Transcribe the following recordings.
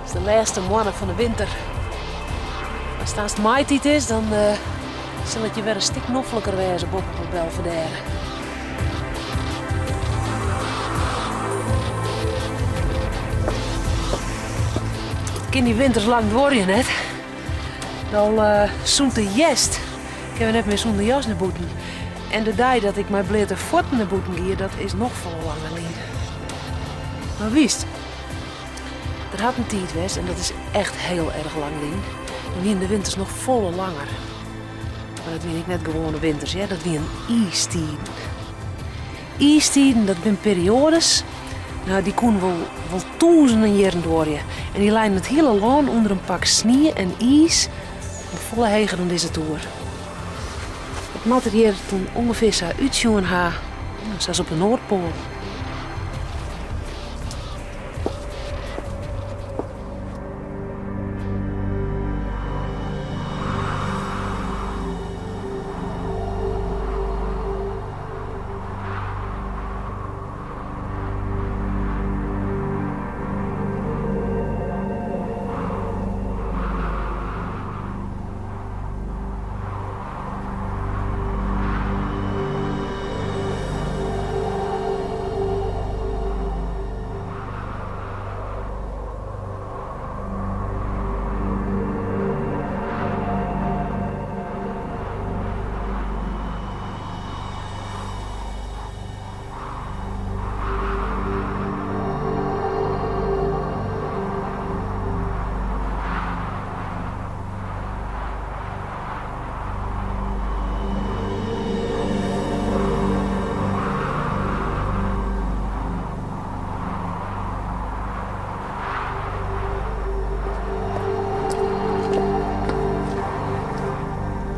It is de lêste moanne fan de winter. As it aanst maitiid is, dan sil it hjir wer in stik nofliker wêze boppe op 'e Belvedêre. It kin dy winters lang duorje net. Al sûnt de hjerst kinne we net mear sûnder jas nei bûten. En de dei dat ik mei bleate fuotten nei bûten gie, dat is noch folle langer lyn. Mar witst, der hat in tiid west, en dat is echt hiel erch lang lyn, dan wiene de winters noch folle langer. Mar dat wiene ek net gewoane winters, hear, dat wiene iistiden. Iistiden, dat binne perioades, no dy koene wol wol tûzenen jierren duorje. En dy leinen it hiele lân ûnder in pak snie en iis, noch folle heger dan dizze toer. It moat der hjir toen ûngefear sa útsjoen ha, sa as op de Noardpoal.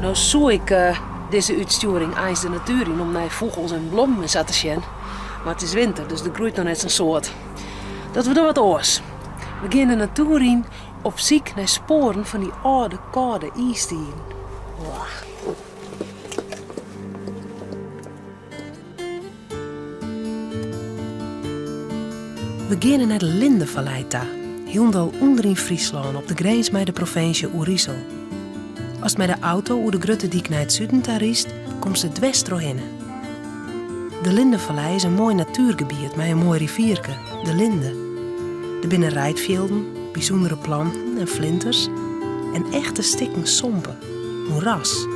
No soe ik dizze útstjoering eins de natuer yn om nei fûgels en blommen en sa te sjen, mar it is winter, dus der groeit noch net sa'n soad. Dat we dogge wat oars. We gean de natuer yn op syk nei spoaren fan dy âlde kâlde iistiden. We geane nei de Lindevallei ta, hielendal ûnder yn Fryslân op de grins mei de provinsje Oerisel. Ast mei de auto oer de grutte dyk nei it suden ta rydst, komst der dwers trochhinne. De Lindevallei is in moai natuergebiet mei in moai rivierke, de Linde. Der binne reidfjilden, bysûndere planten en flinters en echte stikken sompe, moeras.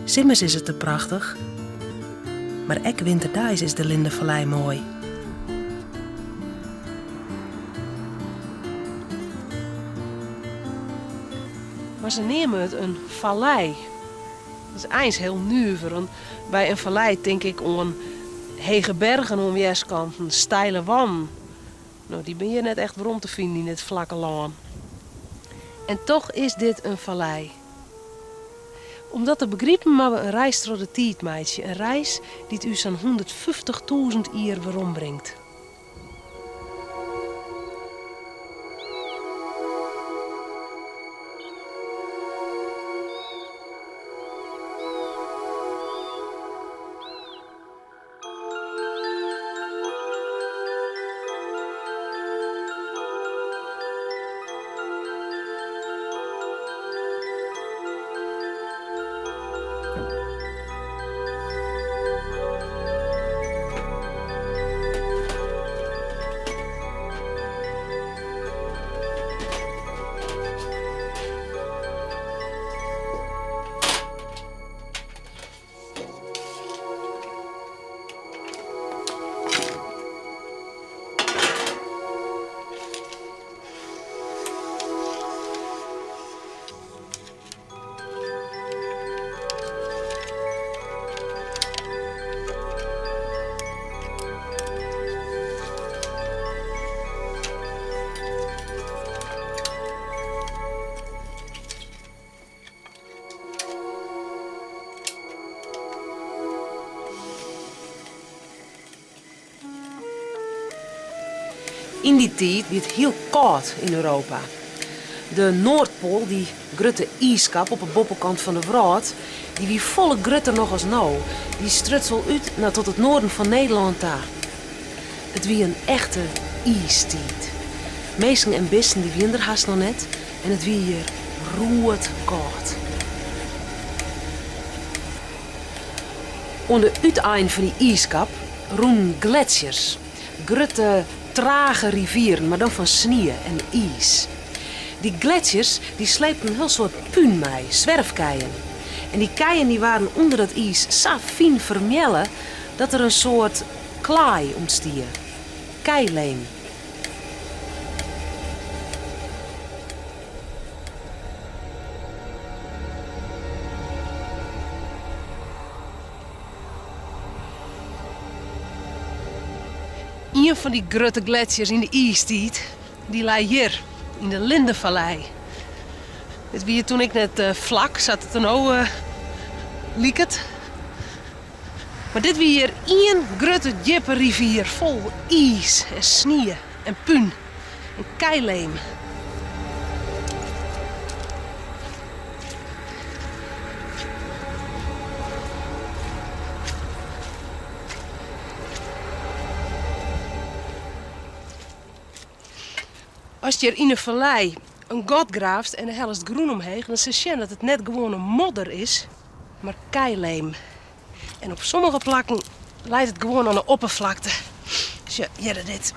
Simmers is it der prachtich, mar ek winterdeis is de Lindevallei moai. Mar se neame it in fallei. Dat is eins hiel nuver, want by in fallei tink ik oan hege bergen oan wjerskanten, steile wannen. No, dy binne hjir net echt werom te finen yn dit flakke lân. En toch is dit in fallei. Om dat te begripen moatte we in reis troch de tiid meitsje, in reis dy't ús sa'n hûndertfyftichtûzen jier werombringt. Yn dy tiid wie it hiel kâld yn Europa. De Noardpoal, dy grutte iiskap op 'e boppekant fan de wrâld, dy wie folle grutter noch as no. Dy struts al út nei tot it noarden fan Nederlân ta. It wie in echte iistiid. Minsken en bisten dy wiene der hast noch net en it wie hjir roetkâld. Oan de útein fan dy iiskap rûnen gletsjers, grutte trage rivieren, mar dan fan snie en iis. Dy gletsjers dy sleepten in hiel soad pún mei, swerfkeien. En dy keien dy waarden ûnder dat iis sa fyn fermealle dat der in soart klaai ûntstie, keileem. Ien fan dy grutte gletsjers yn de iistiid, dy lei hjir, yn de Lindevallei. It wie toen ek net flak sa't it der no liket. Mar dit wie hjir ien grutte djippe rivier fol iis en snie en pún en keileem. Ast hjir yn 'e fallei in gat graafst en hellest grûn omheech, dan silst sjen dat it net gewoane modder is, mar keileem. En op sommige plakken leit it gewoan oan 'e opperflakte. Sjoch, hjirre dit.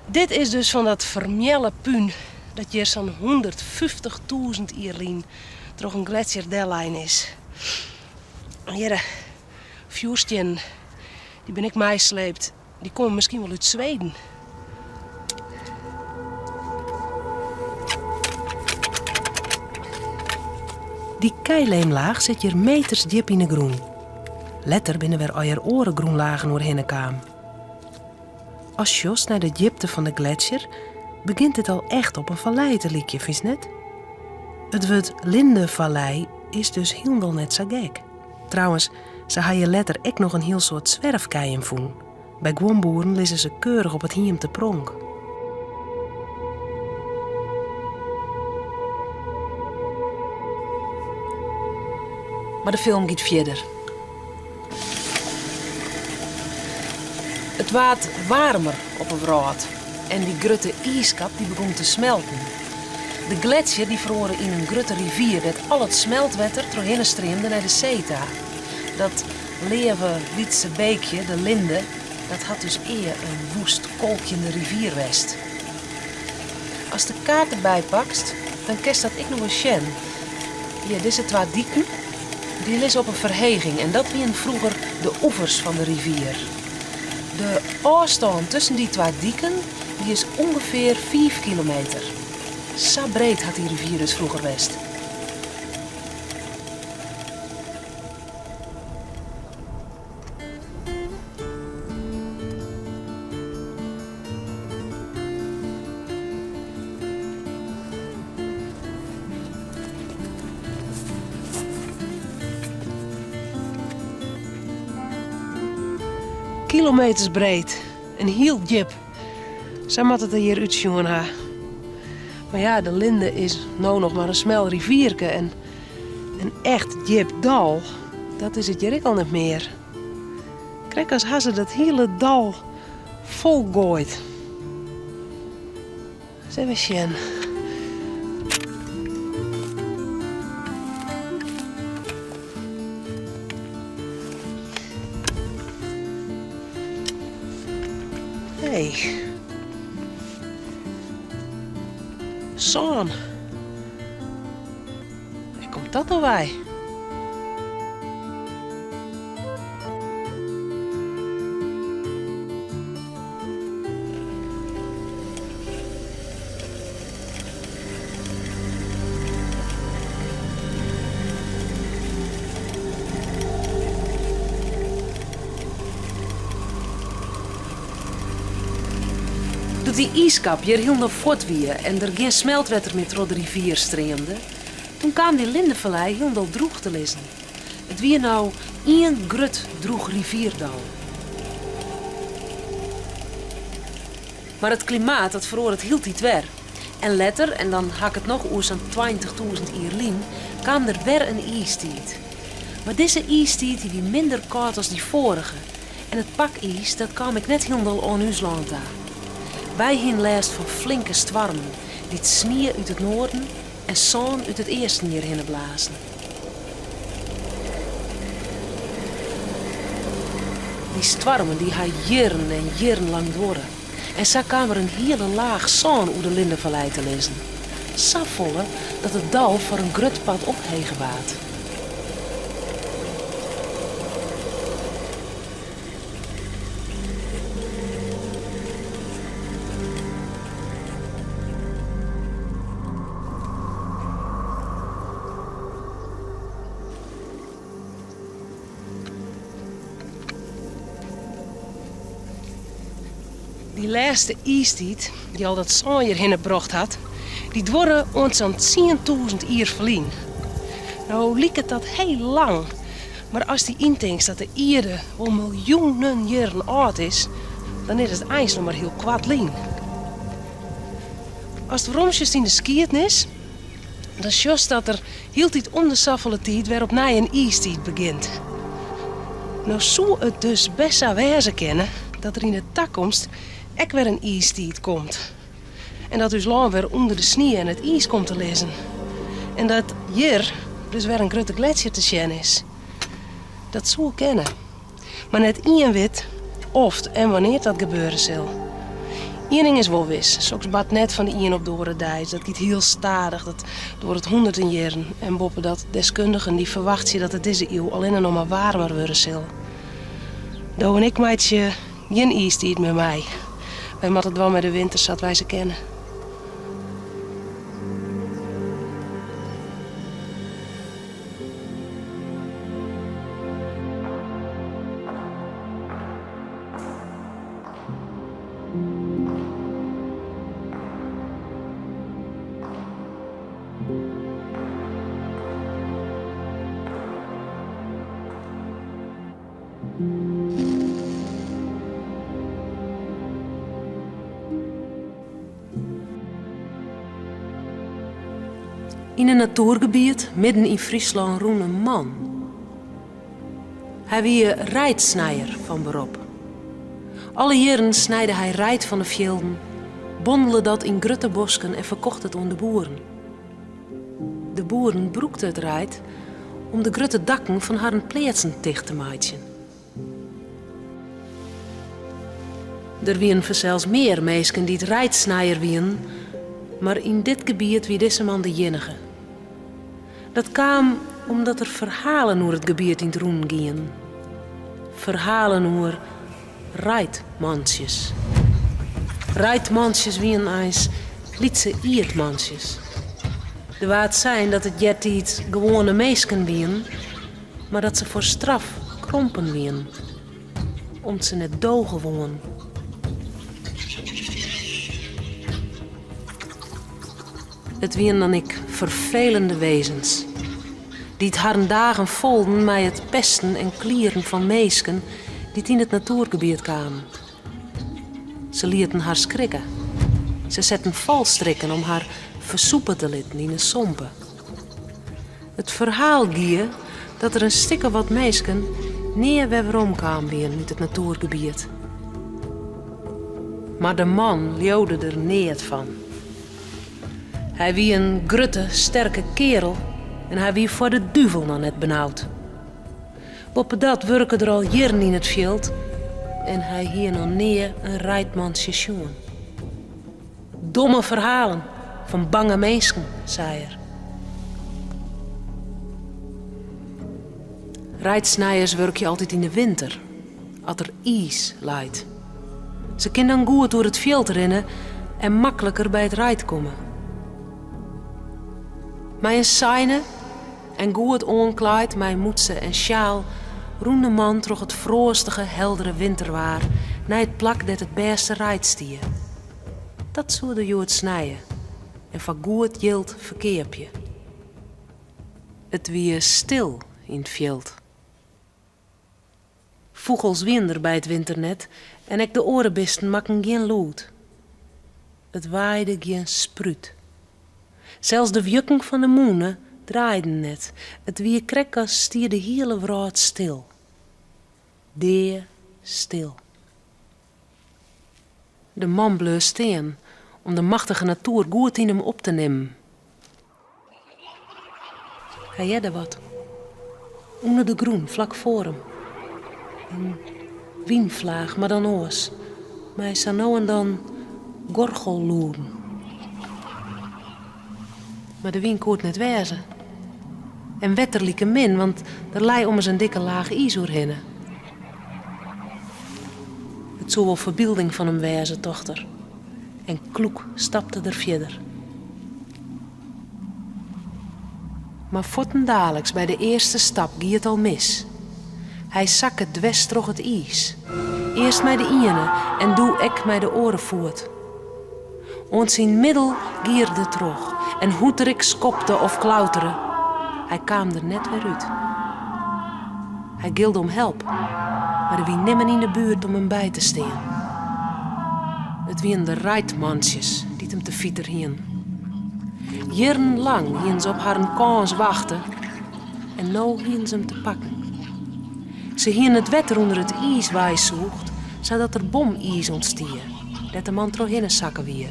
Dit is dus fan dat fermealle pún dat hjir sa'n hûndertfyftichtûzen jier lyn troch in gletsjer dellein is. Hjirre, fjoerstiennen, dy bin ek meisleept. Dy komme miskien wol út Sweden. Dy keileemlaach sit hjir meters djip yn 'e grûn. Letter binne wer allegear oare grûnlagen oerhinne kaam. Ast sjochst nei de djipte fan de gletsjer, begjint dit al echt op in fallei te lykjen, fynst net? It wurd Lindevallei is dus hielendal net sa gek. Trouwens, se ha hjir letter ek noch in hiel soad swerfkeien fûn. By guon boeren lizze se keurich op it hiem te pronk. Mar de film giet fierder. It waard waarmer op 'e wrâld en dy grutte iiskap dy begûn te smelten. De gletsjer dy feroare yn in grutte rivier dêr't al it smeltwetter trochhinne streamde nei de see ta. Dat leave lytse beekje, de Linde, dat hat dus ea in woest kolkjende rivier west. Ast de kaart derby pakst, dan kinst dat ek noch ris sjen. Hjir, dizze twa diken, dy lizze op in ferheging en dat wienen froeger de oevers fan de rivier. De ôfstân tusken dy twa diken dy is ûngefear fiif kilometer. Sa breed hat dy rivier dus froeger west. Kilometers breed en hiel djip. Sa moat it der hjir útsjoen ha. Mar ja, de Linde is no noch mar in smel rivierke en in echt djip dal, dat is it hjir ek al net mear. Krekt as ha se dat hiele dal folgoaid. Ris even sjen. Hey. Sân. Wêr komt dat no wei? Doe't dy iiskap hjir hielendal fuort wie en der gjin smeltwetter mear troch de rivier streamde, Toen kaam dy Lindevallei hielendal drûch te lizzen. It wie no ien grut drûch rivierdal. Mar it klimaat dat feroaret hieltyd wer. En letter, en dan ha ik it noch oer sa'n tweintichtûzen jier lyn, kaam der wer in iistiid. Mar dizze iistiid dy wie minder kâld as dy foarige en it pakiis dat kaam ek net hielendal oan ús lân ta. Wy hienen lêst fan flinke stoarmen dy't snie út it noarden en sân út it easten hjirhinne blaasden. Dy stoarmen dy ha jierren en jierrenlang duorre en sa kaam der in hiele laach sân oer de Lindevallei te lizzen. Safolle dat it dal foar in grut part ophege waard. Dy lêste iistiid, dy't al dat sân hjirhinne brocht hat, dy duorre oant sa'n 10,000 jier ferlyn. No liket dat heel lang, mar ast dy yntinkst dat de ierde wol miljoenen jierren âld is, dan is it eins noch mar hiel koart lyn. Ast weromsjochst yn de skiednis, dan sjochst dat der hieltyd om de safolle tiid wer opnij in iistiid begjint. No soe it dus best sa wêze kinne dat der yn de takomst ek wer in iistiid komt. En dat ús lân wer ûnder de snie en it iis komt te lizzen. En dat hjir dus wer in grutte gletsjer te sjen is. Dat soe kinne. Mar net ien wit oft en wannear't dat gebeure sil. Ien ding is wol wis, soks bart net fan de ien op de oare dei. Dat giet hiel stadich, dat duorret hûnderten jierren. En boppedat, deskundigen dy ferwachtsje dat it dizze iuw allinne noch mar waarmer wurde sil. Do en ik meitsje gjin iistiid mear mei. Wy moatte dwaan mei de winter sa't wy se kenne. Yn in natoergebiet midden yn Fryslân rûn in man. Hy wie reidsnijer fan berop. Alle jierren snijde hy reid fan de fjilden, bondele dat yn grutte bosken en ferkocht it oan de boeren. De boeren brûkten it reid om de grutte dakken fan harren pleatsen ticht te meitsjen. Der wienen fansels mear minsken dy't reidsnijer wienen, mar yn dit gebiet wie dizze man de iennige. Dat kaam omdat der ferhalen oer it gebiet yn 't rûn gienen. Ferhalen oer reidmantsjes. Reidmantsjes wienen eins lytse ierdmantsjes. Der waard sein dat it eartiids gewoane minsken wienen, mar dat se foar straf krompen wienen, om't se net doge woenen. It wienen dan ek ferfelende wezens, dy't harren dagen folden mei it pesten en klieren fan minsken dy't yn it natoergebiet kamen. Se lieten har skrikke. Se setten falstrikken om har fersûpe te litten yn 'e sompe. It ferhaal gie dat der in stik of wat minsken nea wer weromkaam wienen út it natoergebiet. Mar de man leaude der neat fan. Hy wie in grutte, sterke kearel en hy wie foar de duvel noch net benaud. Boppedat wurke er al jierren yn it fjild en hy hie noch nea in reidmantsje sjoen. Domme ferhalen fan bange minsken, sei er. Reidsnijers wurkje altyd yn de winter, as der iis leit. Se kin dan goed oer it fjild rinne en makliker by it reid komme. Mei in seine en goed oanklaaid mei mûtse en sjaal rûn de man troch it froastige, heldere winterwaar nei it plak dêr't it bêste reid stie. Dat soe er hjoed snije en foar goed jild ferkeapje. It wie stil yn it fjild. Fûgels wienen der by it winter net en ek de oare bisten makken gjin lûd. It waaide gjin sprút. Sels de wjukken fan de mûne draaiden net. It wie krekt as stie de hiele wrâld stil. Dea stil. De man bleau stean om de machtige natoer goed yn him op te nimmen. Hy hearde wat. Under de grûn, flak foar him. In wynflaach, mar dan oars, mei sa no en dan gorgellûden. Mar de wyn koe it net wêze. En wetter like min, want der lei ommers in dikke laach iis oerhinne. It soe wol ferbylding fan him wêze, tocht er, en kloek stapte er fierder. Mar fuortendaliks by de earste stap gie it al mis. Hy sakke dwers troch it iis. Earst mei de iene en doe ek mei de oare foet. Oant syn middel gie er der troch en hoe't er ek skopte of klautere, hy kaam der net wer út. Hy gilde om help, mar der wie nimmen yn de buert om him by te stean. It wienen de reidmantsjes dy't him te fiter hienen. Jierrenlang hienen se op harren kâns wachte en no hienen se him te pakken. Se hienen it wetter ûnder it iis weisûgd, sadat der bomiis ûntstie, dêr't de man trochhinne sakke wie.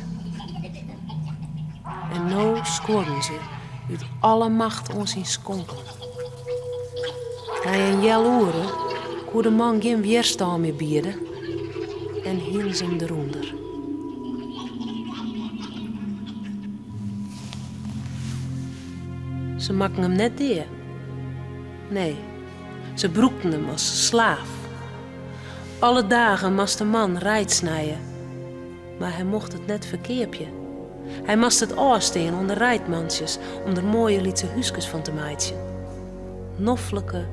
En no skuorden se út alle macht oan syn skonken. Nei in healoere koe de man gjin wjerstân mear biede en hienen se him derûnder. Se makken him net dea. Nee, se brûkten him as slaaf. Alle dagen moast de man reid snije, mar hy mocht it net ferkeapje. Hy moast it ôfstean oan de reidmantsjes om der moaie lytse húskes fan te meitsjen. Noflike,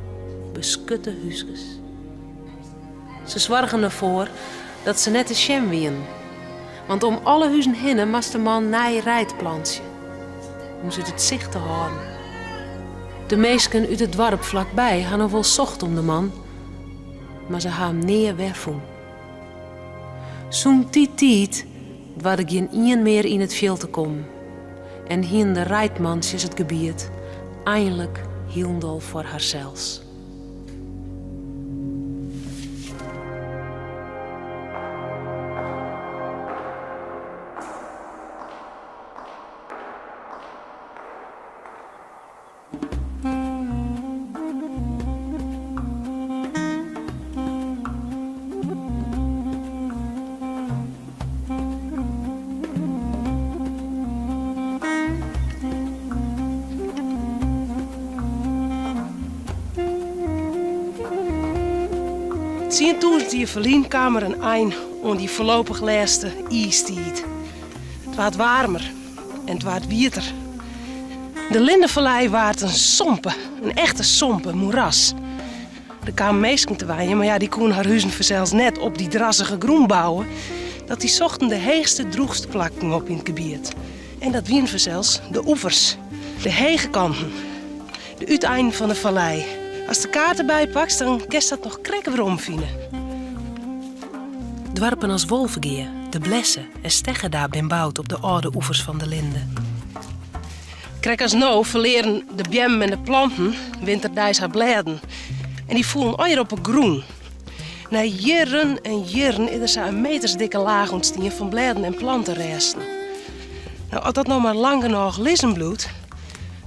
beskutte húskes. Se soargen derfoar dat se net te sjen wienen, want om alle huzen hinne moast de man nij reid plantsje om se út it sicht te hâlden. De minsken út it doarp flakby ha noch wol socht om de man, mar se ha him nea wer fûn. Sûnt dy tiid doarde gjin ien mear yn it fjild te kommen en hienen de reidmantsjes it gebiet einlik hielendal foar harsels. 10,000 jier ferlyn kaam der in ein oan dy foarlopich lêste iistiid. It waard waarmer en it waard wieter. De Lindevallei waard in sompe, in echte sompe, in moeras. Der kamen minsken te wenjen, mar ja, dy koene har huzen fansels net op dy drassige grûn bouwe. Dat dy sochten de heechste, drûchste plakken op yn it gebiet. En dat wiene fansels de oevers, de hege kanten, de úteinen fan de fallei. Ast de kaart derby pakst, dan kinst dat noch krekt weromfine. Doarpen as Wolvegea, De Blesse en Steggerda bin boud op de âlde oevers fan de Linde. Krekt as no ferlearen de beammen en de planten winterdeis har blêden en dy foelen allegear op 'e grûn. Nei jierren en jierren is der sa in metersdikke laach ûntstien fan blêden en planterêsten. No, as dat no mar lang genôch lizzen bliuwt,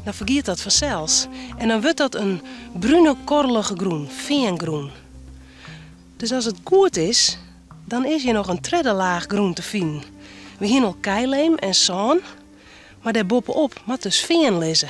dan fergiet dat fansels en dan wurdt dat in brune korrelige grûn, feangrûn. Dus as it goed is, dan is hjir noch in tredde laach grûn te finen. We hiene al keileem en sân. Mar dêr boppe-op moat dus fean lizze.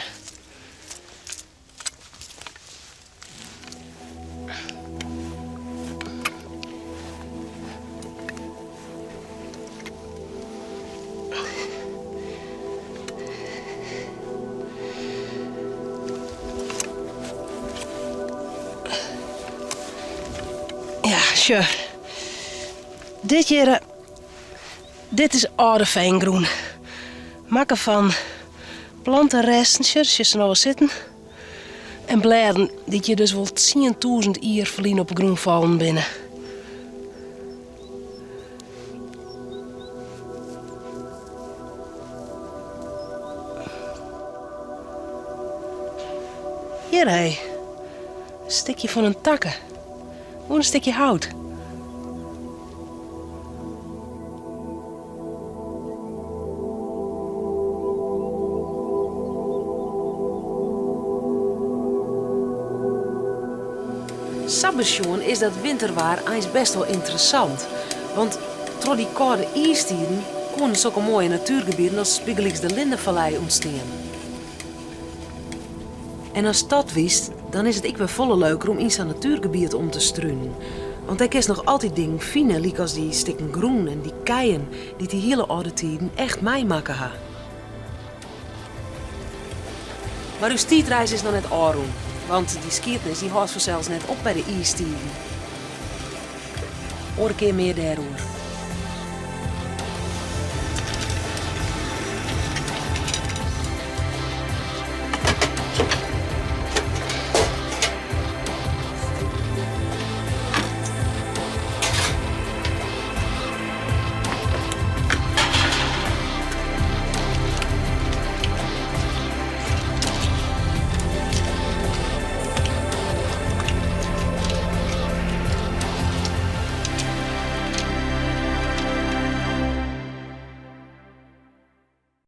Ja, sjoch. Dit hjir. Dit is âlde feangrûn, makke fan plantenresten, sjoch, sjochst se noch wol sitten, en blêden dy't hjir dus wol 10,000 jier ferlyn op 'e grûn fallen binne. Hjir hé, in stikje fan in takke. Oer in stikje hout. Sa besjoen is dat winterwaar eins best wol ynteressant, want troch dy kâlde iistiden koenen sokke moaie natuergebieten as bygelyks de Lindevallei ûntstean. En ast dat witst, dan is it ek wer folle leuker om yn sa'n natuergebiet om te strunen. Want dêr kinst noch altyd dingen fine, lykas dy stikken grûn en dy keien dy't dy hiele âlde tiden echt meimakke ha. Mar ús tiidreis is noch net ôfrûn, want dy skiednis dy hâldt fansels net op by de iistiden. Oare kear mear dêroer.